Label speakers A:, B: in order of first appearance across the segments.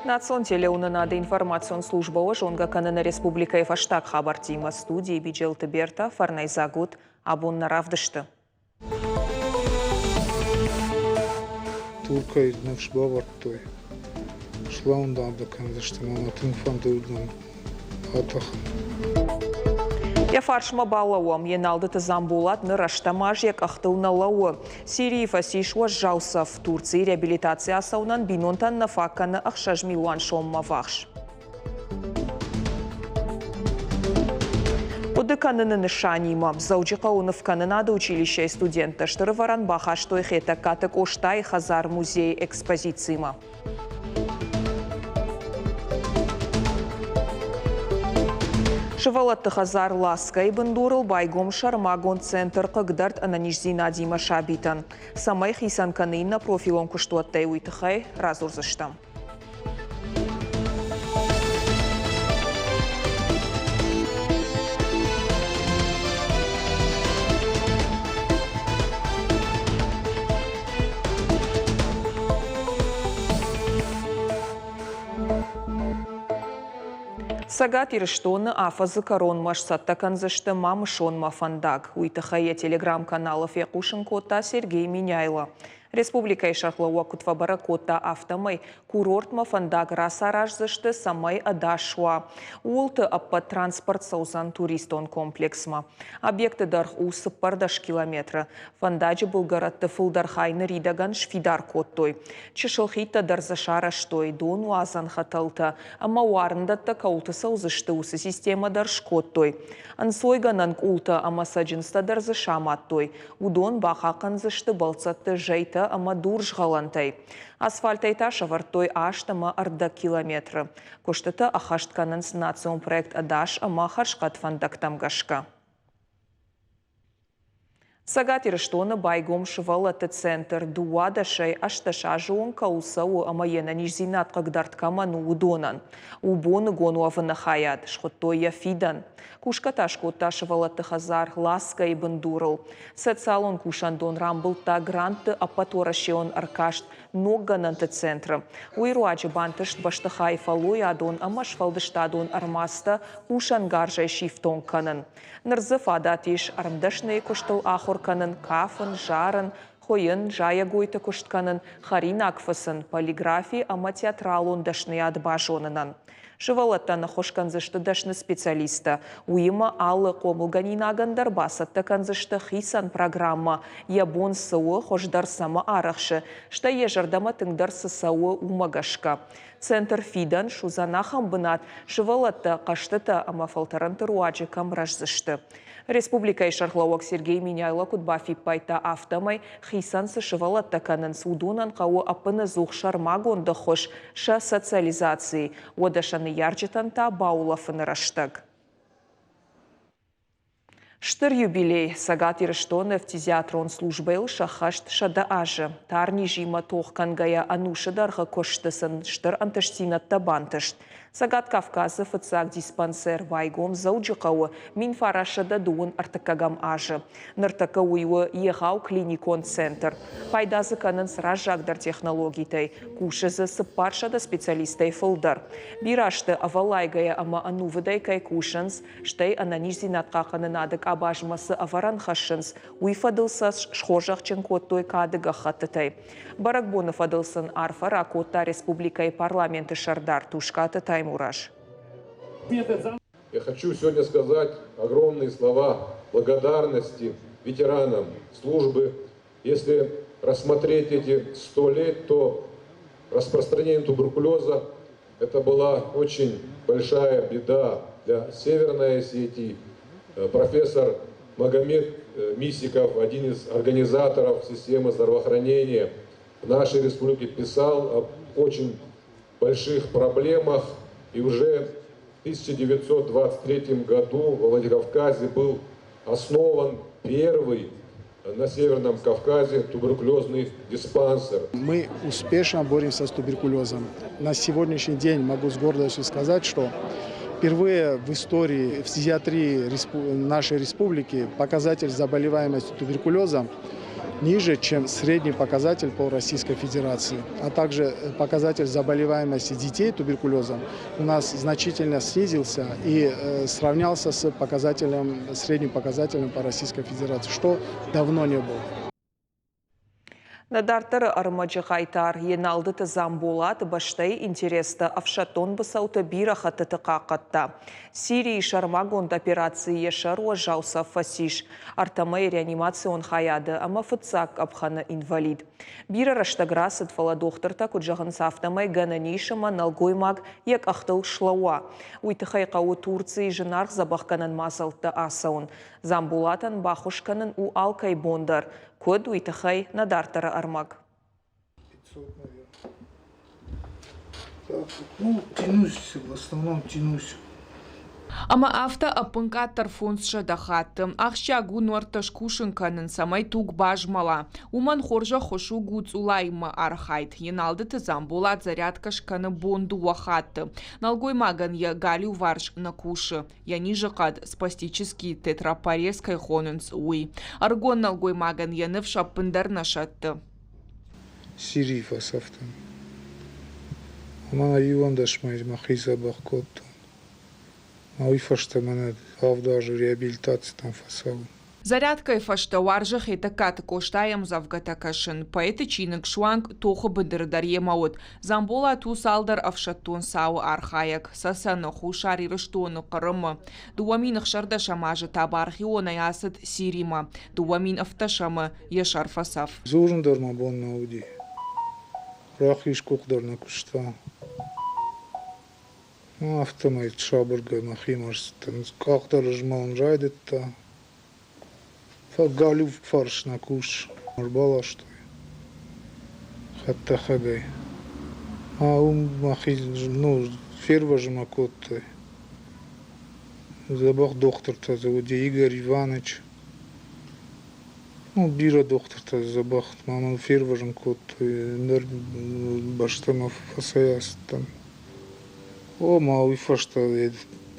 A: Национ телеуынынады информацион службӕ уӕ зонгӕ кӕны нӕ республикӕйы фӕстаг хабӕрттимӕ. Студийы Биджелты Берта, фӕрнӕйдзаг ут, абон нӕ равдысты.
B: Туркӕй ныфс бавӕрдтой, слӕуындӕнтӕ кӕндзысты ӕмӕ мӕ тынг фӕнды уыдон атӕхын.
A: Йӕ фарсмӕ балӕууӕм. Еналдыты Дзамболат ныр ӕстӕм аз йӕ къӕхтыл нӕ лӕууы. Сирийы фӕцис уӕззау цӕф. Турцийы реабилитаци ацӕуынӕн бинонтӕн нӕ фаг кӕны 6 милуан соммӕ ввахс. Хъуыды кӕныны нысанимӕ Дзӕуджыхъӕуы нывкӕнынады училищӕйы студенттӕ стыр ӕвӕрӕн бахастой Хетӕгкаты Къостайы хӕдзар-музейы экспозицимӕ. Сывӕллӕтты хӕдзар Ласкӕйы бындурыл байгом сӕрмагонд центр хъыгдӕрд ӕнӕниздзинадимӕ сабитӕн. Цӕмӕй хицӕн кӕны иннӕ профилон куыстуӕттӕй, уый тыххӕй радзурдзыстӕм. Цӕгат Ирыстоны афӕдзы кӕронмӕ сцӕттӕ кӕндзысты Мамысонмӕ фӕндаг. Уый тыххӕй йӕ телеграм-каналы фехъусын кодта Сергей Меняйло. Республикӕйы сӕргълӕууӕг куыд фӕбӕрӕг кодта, афтӕмӕй курортмӕ фӕндаг рацараздзысты, цӕмӕй ӕдас уа. Ууылты ӕппӕт транспорт цӕудзӕн туристон комплексмӕ. Объекты дӕргъ у 14 километры. Фӕндаджы былгӕрӕтты фылдӕр хай ныридӕгӕн сфидар кодтой. Чысыл хидтӕ дӕр дзы сарӕзтой, донуадзӕн хӕтӕлтӕ ӕмӕ уарындӕттӕ кӕуылты цӕудзысты, уыцы системӕ дӕр скодтой. Ӕнцойгӕнӕн къултӕ ӕмӕ цӕджындзтӕ дӕр дзы самадтой. Уыдон бахъахъхъӕндзысты бӕлццӕтты зӕйтӕ ӕмӕ дурзгъӕлӕнтӕй. Асфальтӕй та сӕвӕрдтой 8.5 километры. Куыстытӕ ӕххӕст кӕнынц национ проект Ӕдас ӕмӕ хӕрзхъӕд фӕндӕгтӕм гӕсгӕ. Цӕгат Ирыстоны байгом сывӕллӕтты центр 12-ӕй 18 азы онг кӕуыл цӕуы ӕмӕ йе нӕниздзинад хъыгдард кӕмӕн у, уыдонӕн. У боныгон уӕвыны хайад, схуыдтой йӕ Фидӕн. Кусгӕ та скодта сывӕллӕтты хӕдзар Ласкӕйы бындурыл. Социалон кусӕндон рамбылдта грантты ӕппӕтуӕрӕсеон ӕркаст ног гӕнӕнты центры. Уый руаджы бантыст бӕстыхайы фӕллойадон ӕмӕ сфӕлдыстадон ӕрмадзтӕ кусӕнгарзӕй сифтонг кӕнын. Ныр дзы фадат ис ӕрмдӕсныйы куыстыл ахуыр кӕнын, кафын, зарын, хуыйын, зайӕгойты куыст кӕнын, хӕринаг фыцын, полиграфи ӕмӕ театралон дӕсныйад базонынӕн. Сывӕллӕттӕн ӕххуыс кӕндзысты дӕсны специалисттӕ. Уыимӕ алы хъомылгӕнинагӕн дӕр бацӕттӕ кӕндзысты хицӕн программӕ, йӕ бон цы у, хуыздӕр цӕмӕ арӕхсы, стӕй йӕ зӕрдӕмӕ тынгдӕр цы цӕуы, уымӕ гӕсгӕ. Центр «Фидӕн» суыдзӕн ахӕм бынат, сывӕллӕттӕ хъӕзтытӕ ӕмӕ фӕлтӕрӕнты руаджы кӕм рӕздзысты. Республикӕйы сӕргълӕууӕг Сергей Меняйло куыд бафиппайдта, афтӕмӕй хицӕн цы сывӕллӕттӕ кӕнынц, уыдонӕн хъӕуы ӕппынӕдзух сӕрмагонд ӕххуыс сӕ социализацийы, уӕдӕ сӕ ныййарджытӕн та баулӕфыны рӕстӕг. Стыр юбилей Цӕгат Ирыстоны фтизиатрон службӕйыл сӕххӕст 100 азы. Тарнизимӕ тох кӕнгӕйӕ ӕнусы дӕргъы куысты сын стыр ӕнтыстдзинӕдтӕ бантыст. Цӕгат Кавказы фыццаг диспансер байгом Дзӕуджыхъӕуы 1933 азы. Ныртӕккӕ уый у егъау клиникон центр. Пайда дзы кӕнынц раззагдӕр технологитӕй, кусы дзы 400 специалистӕй фылдӕр. Бирӕ сты ӕвӕллайгӕйӕ ӕмӕ ӕнувыдӕй кӕй кусынц, стӕй ӕнӕниздзинад хъахъхъӕнынады къабазмӕ цы ӕвӕрӕн хӕссынц, уый фӕдыл сӕ схорзӕхджын кодтой кады гӕххӕттытӕй. Бӕрӕгбоны фӕдыл сын арфӕ ракодта республикӕйы парламенты сӕрдар Тускъаты Таймураз.
C: Я хочу сегодня сказать огромные слова благодарности ветеранам службы. Если рассмотреть эти 100 лет, то распространение туберкулеза – это была очень большая беда для Северной Осетии. Профессор Магомед Мисиков, один из организаторов системы здравоохранения в нашей республике, писал об очень больших проблемах. И уже в 1923 году во Владикавказе был основан первый на Северном Кавказе туберкулезный диспансер.
B: Мы успешно боремся с туберкулезом. На сегодняшний день могу с гордостью сказать, что впервые в истории фтизиатрии нашей республики показатель заболеваемости туберкулезом ниже, чем средний показатель по Российской Федерации. А также показатель заболеваемости детей туберкулезом у нас значительно снизился и сравнялся с показателем, средним показателем по Российской Федерации, что давно не было.
A: Нӕ дарддӕры ӕрмӕджы хъайтар Еналдыты Дзамболат бӕстӕйы интерестӕ ӕфсӕддон быцӕуты бирӕ хӕттыты хъахъхъӕдта. Сирийы сӕрмагонд операцийы йӕ сӕр уӕззау цӕф фӕцис, ӕртӕ мӕйы реанимацион хайады ӕмӕ фыццаг къӕпхӕны инвалид. Бирӕ рӕстӕг рацыд, фӕлӕ дохтыртӕ куыд зӕгъынц, афтӕмӕй гӕнӕн ис ӕмӕ нӕлгоймаг йӕ къӕхтыл слӕууа. Уый тыххӕй хъӕуы Турцийы зынаргъ дзӕбӕхгӕнӕн мадзӕлттӕ ацӕуын. Дзамболатӕн баххуыс кӕнын у алкӕй бон дӕр. Куыд, уый тыххӕй нӕ дарддӕры ӕрмӕг.
D: 500, наверное. Так, ну, тянусь, в основном тянусь.
E: Ӕмӕ афтӕ ӕппынкъаддӕр 500 хатты. Ахсджиаг у нуӕрттӕ скусын кӕнын, цӕмӕй туг базмӕла. Уымӕн хорз ӕххуыс у гуцъулаимӕ архайд. Еналдыты Дзамболат зарядкӕ скӕны бон дыууӕ хатты. Нӕлгоймагӕн йӕ галиуварс нӕ кусы. Йӕ низыхъӕд спастический тетрапарез кӕй хонынц, уый. Ӕрыгон нӕлгоймагӕн йӕ ныфс ӕппындӕр нӕ сӕтты.
D: Сирийы фӕцӕфтӕн. Ӕмӕ 11 мӕйы мӕхи дзӕбӕх кодтон. Ӕмӕ уый фӕстӕ мӕнӕ авд азы реабилитацитӕм фӕцӕуын.
E: Зарядкӕйы фӕстӕ уарзы Хетӕгкаты Къостайы ӕмдзӕвгӕтӕ кӕсын. Поэты чиныг суанг тохы быдыры дӕр йемӕ уыд. Дзамболат у цалдӕр ӕфсӕддон цауы архайӕг Цӕцӕны, Хуссар Ирыстоны, Хъырымы. 2016 азы та бархионӕй ацыд Сиримӕ. 2017-ы йӕ сӕр фӕцӕф.
D: Дзурын дӕр мӕ бон нӕ уыди. Рахиз къух дӕр нӕ куыста. Афтӕмӕй сабыргай мӕхимӕ ӕрцыдтӕн. Къах дӕр змӕлын райдыдта. Галиу фарс нӕ кус ӕрбаластой хӕдтӕхӕгӕй. Уым мӕхи ну, фервӕзын мӕ кодтой. Дзӕбӕх дохтыртӕ дзы уыди Игорь Иваныч. Ну, бирӕ дохтыртӕ дзӕбӕх ма мӕ фервӕзын кодтой. Ныр бӕстӕмӕ фӕцӕйацыдтӕн. О, ма уый фӕстӕ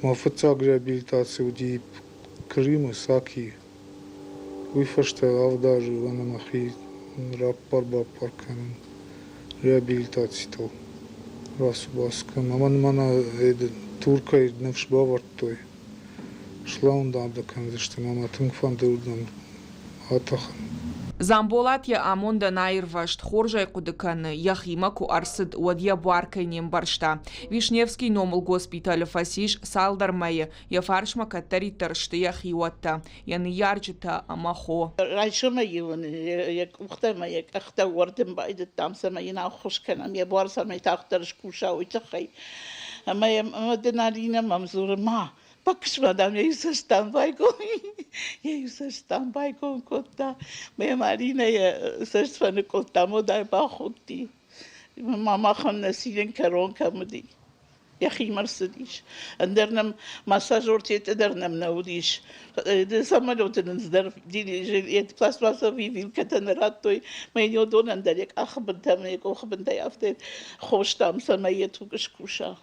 D: мӕ фыццаг реабилитаци уыди Крымы, Сакийы. Уый фӕстӕ авд азы ӕнӕ мӕхи раппар-баппар кӕнын реабилитацитыл рацу-бацу кӕнын. Ӕмӕ мӕнӕ Туркӕй ныфс бавӕрдтой, слӕуын дӕ кӕндзысты ӕмӕ мӕ тынг фӕнды уырдӕм атӕхын.
E: Дзамболат йӕ амондӕн аирвӕзт, хорз ӕй хъуыды кӕны, йӕхимӕ куы ӕрцыд, уӕд йӕ буар кӕй не мбӕрста. Вишневскийы номыл госпиталы фӕцис цалдӕр мӕйы, йӕ фарсмӕ кӕддӕриддӕр сты йӕ хиуӕттӕ, йӕ ныййарджытӕ ӕмӕ хо.
F: Райсомӕй-иу ын йӕ къухтӕ ӕмӕ йӕ къӕхтӕ уӕрдын байдыдтам, цӕмӕй йын ӕххуыс кӕнӕм, йӕ буар цӕмӕй тагъддӕр скуса, уый тыххӕй. Ӕмӕ йӕм ӕмӕ дын Алинӕ мӕм дзуры, ма, бакӕс-ма, дам, йӕ иу цӕст дам байгом, йӕ иу цӕст дам байгом кодта. Ӕмӕ йӕм Алинӕ йӕ цӕст фӕныкъуылдта, модӕй бахудти. Ма махӕн нӕ цинӕн кӕрон кӕм уыди. Йӕхимӕ рцыдис. Ӕндӕр нӕм массажертӕ дӕр нӕм нӕ уыдис. Самолеты нын цыдӕр пластмассовый вилкӕтӕ нӕ радтой. Мӕ йын уыдонӕн дӕр йӕ къахы бынтӕ ӕмӕ йӕ къухы бынтӕй афтӕ хостам, цӕмӕй йӕ туг скуса.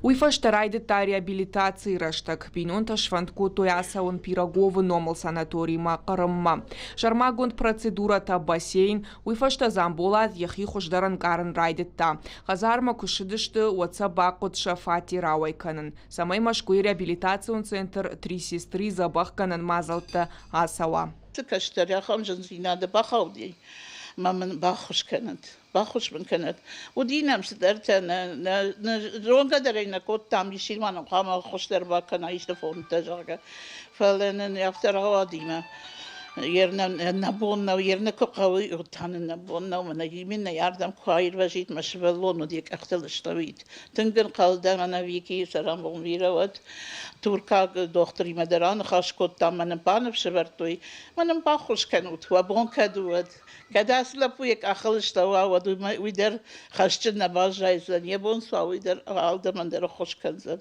E: Уый фӕстӕ райдыдта реабилитацийы рӕстӕг. Бинонтӕ сфӕнд кодтой ацӕуын Пироговы номыл санаторимӕ Хъырыммӕ. Сӕрмагонд процедурӕтӕ, бассейн, уый фӕстӕ Дзамболат йӕхи хуыздӕр ӕнкъарын райдыдта. Хӕдзармӕ куы ссыдысты, уӕд сӕ бахъуыд сӕ фатер ауӕй кӕнын, цӕмӕй Мӕскуыйы реабилитацион центр «Три сестры» дзӕбӕхгӕнӕн мадзӕлттӕ ацӕуа.
F: Цы кӕстӕр ахӕм зындзинады бахауди, ӕмӕ мын баххуыс кӕнӕд, баххуыс мын кӕнӕд. Уыди нӕм цыдӕртӕ, нӕ, нӕ, нӕ зонгӕ дӕр ӕй нӕ кодтам, исчи ма нын хъуамӕ ӕххуыс дӕр бакӕна исты фондтӕ, зӕгъгӕ. Фӕлӕ нын афтӕ рауади мӕ нӕ бон нӕу, ернӕ куы хъӕуы, та нын нӕ бон нӕу, мӕнӕ именно ардӕм куы аирвӕзид, мӕ сывӕллон уыд, йӕ къӕхтыл слӕууид. Тынг ӕнхъӕл дӕн, ӕнӕ Викийы цӕрӕнбон бирӕ уӕд. Туркаг дохтыримӕ дӕр аныхас кодтам, мӕ нын баныфс ӕвӕрдтой, мӕ нын баххуыс кӕнут, уӕ бон кӕд у, уӕд. Кӕд ацы лӕппу йӕ къахыл слӕууа, уӕд уый дӕр хӕсджын нӕ баззайдзӕн, йӕ бон цы уа, уый дӕр алдӕмӕн дӕр ӕххуыс кӕндзӕн.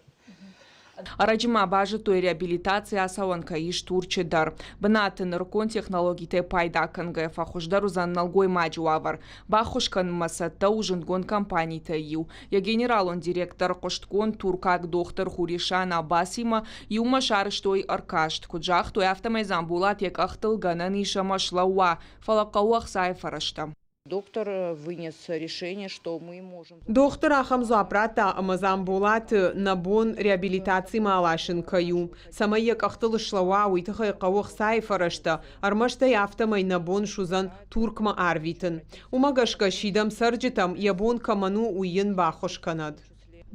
E: Ӕрӕджы ма базыдтой, реабилитаци ацӕуӕн кӕй ис Турчы дӕр. Бынаты нырыккон технологитӕй пайда кӕнгӕйӕ фӕхуыздӕр уыдзӕн нӕлгоймаджы уавӕр. Баххуыс кӕнынмӕ цӕттӕ у зындгонд компанитӕй иу. Йӕ генералон директор, хъуыстгонд туркаг дохтыр Хуришан Аббасимӕ иумӕ сарӕзтой ӕркаст. Куыд загътой, афтӕмӕй Дзамболат йӕ къӕхтыл гӕнӕн ис ӕмӕ слӕууа, фӕлӕ хъӕуы ӕхцайы фӕрӕзтӕ.
G: Доктор вынес решение, что мы можем...
H: Дохтыр ахӕм дзуапп радта, ӕмӕ Дзамболаты нӕ бон реабилитацимӕ аласын кӕй у. Цӕмӕй йӕ къӕхтыл слӕууа, уый тыххӕй хъӕуы ӕхцайы фӕрӕзтӕ, ӕрмӕст ӕй афтӕмӕй нӕ бон суыдзӕн Туркмӕ арвитын. Уымӕ гӕсгӕ сидӕм цӕрджытӕм, йӕ бон кӕмӕн у, уый йын баххуыс кӕнӕд.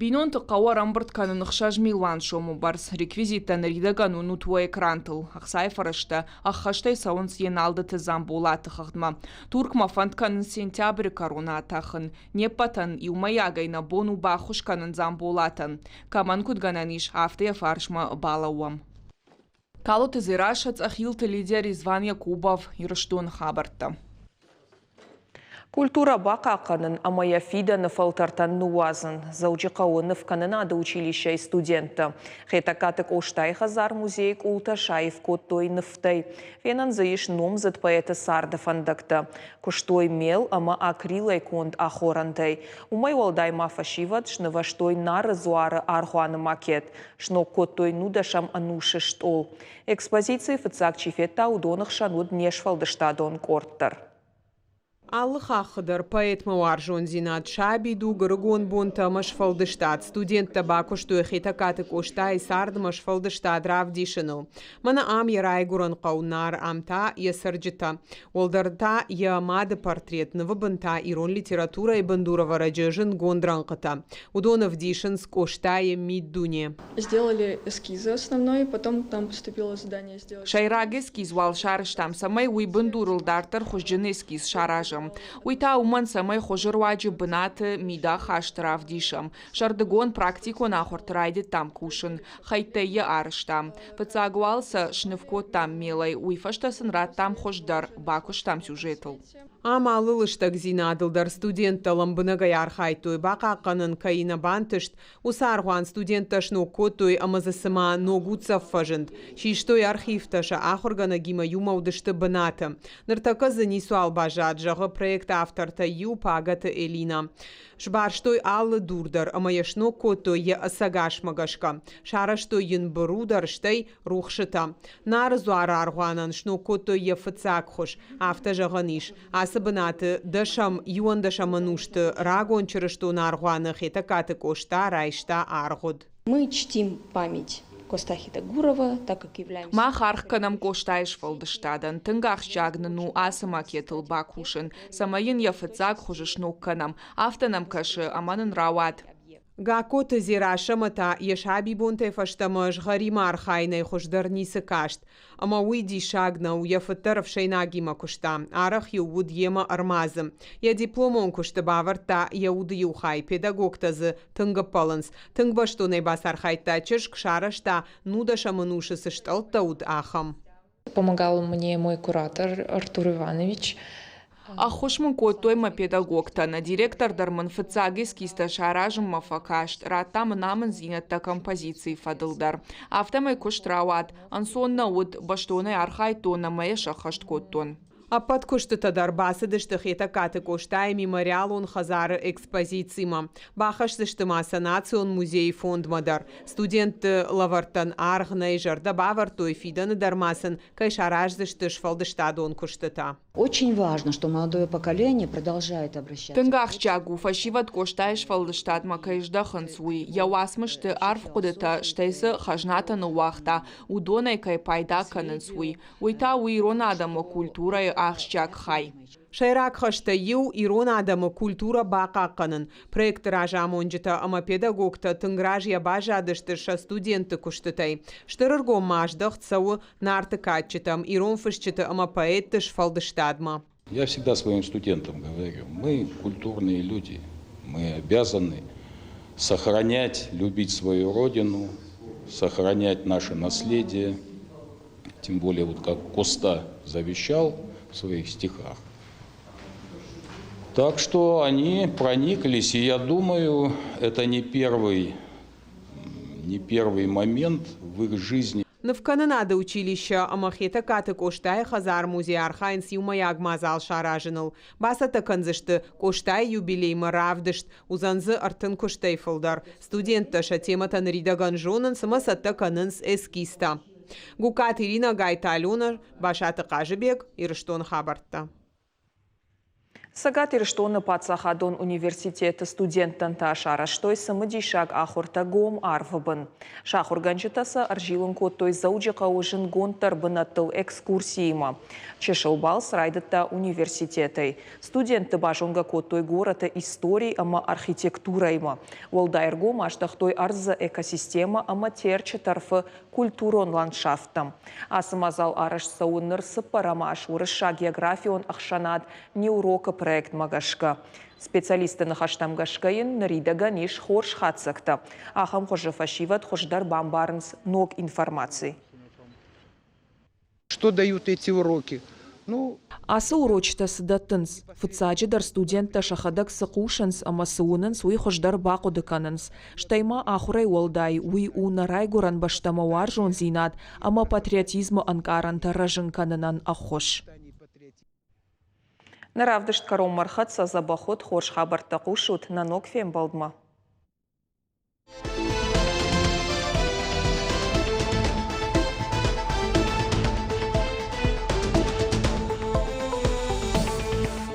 E: Бинонты хъӕуы ӕрӕмбырд кӕнын 6 милуан сомы бӕрц. Реквизиттӕ ныридӕгӕн уынут уӕ экрантыл. Ӕхцайы фӕрӕзтӕ ӕххӕстӕй цӕуынц Еналдыты Дзамболаты хыгъдмӕ. Туркмӕ фӕнд кӕнынц сентябры кӕрон атӕхын. Не ппӕтӕн иумӕйагӕй нӕ бон у баххуыс кӕнын Дзамболатӕн. Кӕмӕн куыд гӕнӕн ис, афтӕ йӕ фарсмӕ балӕууӕм. Калоты Дзерассӕ, Цъӕхилты Лидия, Резван Якубов, Ирыстоны хабӕрттӕ.
A: Культурӕ бахъахъхъӕнын ӕмӕ йӕ фидӕны фӕлтӕртӕн ныууадзын. Дзӕуджыхъӕуы нывкӕнынады училищӕйы студенттӕ Хетӕгкаты Къостайы хӕдзар-музейы къултӕ саив кодтой нывтӕй. Фенӕн дзы ис номдзыд поэты царды фӕндӕгтӕ. Куыстой мел ӕмӕ акрилӕй конд ахорӕнтӕй. Уымӕй уӕлдай ма фӕсивӕд снывӕзтой Нары дзуары аргъуаны макет. Сног кодтой нудӕсӕм ӕнусы стъол. Экспозицийы фыццаг чи федта, уыдоны хсӕн уыд не сфӕлдыстадон къорд дӕр.
H: Алы хаххы дӕр поэтмӕ уарзондзинад, сабидуг, ӕрыгон бонтӕ ӕмӕ сфӕлдыстад. Студенттӕ бакуыстой Хетӕгкаты Къостайы цардмӕ сфӕлдыстад равдисыныл. Мӕнӕ ам йӕ райгуырӕн хъӕу Нар, ам та йӕ цӕрджытӕ. Уӕлдӕр та йӕ мады портрет, нывы бын та ирон литературӕйы бындурӕвӕрӕджы зындгонд рӕнхъытӕ. Уыдон ӕвдисынц Къостайы миддуне.
I: Сделали эскизы основной, потом нам поступило задание сделать.
E: Сӕйраг эскиз уал сарӕзтам, цӕмӕй уый бындурыл дарддӕр хуызджын эскиз саразӕм. Уый та уымӕн, цӕмӕй хуызы руаджы бынаты мидахаст равдисӕм. Сӕрдыгон практикон ахуырты райдыдтам кусын, хӕйттӕй йӕ арӕзтам. Фыццаг уал сӕ сныв кодтам мелӕй, уый фӕстӕ сын радтам хуыздӕр, бакуыстам сюжетыл.
H: Ам алы лыстӕгдзинадыл дӕр студенттӕ лӕмбынӕгӕй архайдтой, бахъахъхъӕнын кӕй нӕ бантыст, уыцы аргъуан студенттӕ сног кодтой ӕмӕ дзы цыма ног уддзӕф фӕзынд. Систой архивтӕ, сӕ ахуыргӕнӕгимӕ иумӕ уыдысты бынаты. Ныртӕккӕ дзы ницуал баззад, зӕгъы проекты автортӕй иу Пагӕты Элина. Сбарстой алы дур дӕр ӕмӕ йӕ сног кодтой йӕ ӕцӕг асмӕ гӕсгӕ. Сарӕзтой йын быру дӕр, стӕй рухсытӕ. Нары дзуары аргъуанӕн сног кодтой йӕ фыццаг хуыз. Афтӕ зӕгъӕн ис, ацы бынаты дӕсӕм, иуӕндӕсӕм ӕнусты рагон чырыстон аргъуаны Хетӕгкаты Къоста райста аргъуыд.
I: Мы чтим память Коста Хетагурова, так как являемся...
E: Мах аргъ кӕнӕм Къостайы сфӕлдыстадӕн. Тынг ахсджиаг нын у ацы макетыл бакусын, цӕмӕй йын йӕ фыццаг хуызы сног кӕнӕм. Афтӕ нӕм кӕсы, ӕмӕ нын рауад.
H: Гаккоты Дзерассӕмӕ та йӕ сабибонтӕй фӕстӕмӕ згъӕримӕ архайынӕй хуыздӕр ницы каст. Ӕмӕ уый диссаг нӕу, йӕ фыд дӕр ӕфсӕйнагимӕ куыста, арӕх-иу уыд йемӕ ӕрмадзы. Йӕ дипломон куысты бавӕрдта йӕ уды иу хай, педагогтӕ дзы тынг ӕппӕлынц. Тынг бӕстонӕй бацархайдта чызг, сарӕзта, нудӕсӕм ӕнусы цы стъӕлттӕ уыд, ахӕм.
J: Помогал мне мой куратор Артур Иванович.
E: Ӕххуыс мын кодтой мӕ педагогтӕ, нӕ директор дӕр мын фыццаг эскизтӕ саразынмӕ фӕкаст, радта мын амынддзинӕдтӕ композицийы фӕдыл дӕр. Афтӕмӕй куыст рауад. Ӕнцон нӕ уыд, бӕстонӕй архайдтон ӕмӕ йӕ сӕххӕст кодтон.
H: Ӕппӕт куыстытӕ дӕр бацыдысты Хетӕгкаты Къостайы мемориалон хӕдзары экспозицимӕ. Бахӕсдзысты ма сӕ Национ музейы фондмӕ дӕр. Студентты лӕвӕрттӕн аргъ нӕй, зӕрдӕ бавӕрдтой, фидӕны дӕр ма сын кӕй сараздзысты сфӕлдыстадон куыстытӕ.
K: Очень важно, что молодое поколение продолжает обращаться.
E: Тынг ахсджиаг у, фӕсивӕд Къостайы сфӕлдыстадмӕ кӕй здӕхынц, уый. Йӕ уацмысты арф хъуыдытӕ, стӕй цы хӕзнатӕ ныууагъта, уыдонӕй кӕй пайда кӕнынц, уый. Уый та у ирон адӕмы культурӕйы ахсджиаг хай.
H: Сӕйраг хӕстӕй иу ирон адӕмы культурӕ бахъахъхъӕнын. Проекты разамонджытӕ ӕмӕ педагогтӕ тынг разыйӕ баззадысты сӕ студентты куыстытӕй. Стыр ӕргом ма здӕхт цӕуы Нарты кадджытӕм, ирон фысджыты ӕмӕ поэтты сфӕлдыстадмӕ.
L: Я всегда своим студентам говорю, мы культурные люди, мы обязаны сохранять, любить свою родину, сохранять наше наследие, тем более вот как Коста завещал в своих стихах. Так что они прониклись, и я думаю, это не первый, не первый момент в их жизни.
H: Нывкӕнынады училищӕ ӕмӕ Хетӕгкаты Къостайы хӕдзар-музей архайынц иумӕйаг мадзал саразыныл. Бацӕттӕ кӕндзысты Къостайы юбилеймӕ равдыст, уыдзӕн дзы 30 куыстӕй фылдӕр. Студенттӕ сӕ темӕтӕ ныридӕгӕн зонынц ӕмӕ цӕттӕ кӕнынц эскизтӕ. Гугкаты Иринӕ, Гайты Аленӕ, Басаты Хъазыбег, Ирыстоны хабӕрттӕ.
A: Цӕгат Ирыстоны паддзахадон университеты студенттӕн та сарӕзтой цымыдисаг ахуыртӕ гом арвы бын. Сӕ ахуыргӕнджытӕ сӕ ӕрзилын кодтой Дзӕуджыхъӕуы зындгонддӕр бынӕттыл экскурсиимӕ. Чысыл балц райдыдта университетӕй. Студентты базонгӕ кодтой горӕты истори ӕмӕ архитектурӕимӕ. Уӕлдай ӕргом аздӕхтой ӕрдзы экосистемӕ ӕмӕ Терчы тӕрфы культурон ландшафттӕм. Ацы мадзал арӕзт цӕуы ныр цыппӕрӕм аз уырыссаг географион ӕхсӕнад Неурок-ы проектмӕ гӕсгӕ. Специалистты ныхӕстӕм гӕсгӕ йын ныридӕгӕн ис хорз хатдзӕгтӕ. Ахӕм хуызы фӕсивӕд хуыздӕр бамбарынц ног информаци.
M: Что дают эти уроки? Ну,
A: Ацы урочытӕ цы дӕттынц? Фыццаджыдӕр студенттӕ сӕхӕдӕг цы хъусынц ӕмӕ цы уынынц, уый хуыздӕр бахъуыды кӕнынц. Стӕй ма ахуырӕй уӕлдай уый у нӕ райгуырӕн бӕстӕмӕ уарзондзинад ӕмӕ патриотизмы ӕнкъарӕнтӕ рӕзын кӕнынӕн ӕххуыс. Нӕ равдыст кӕронмӕ ӕрхӕццӕ дзӕбӕх уыд, хорз хабӕрттӕ хъусут нӕ ног фембӕлдмӕ.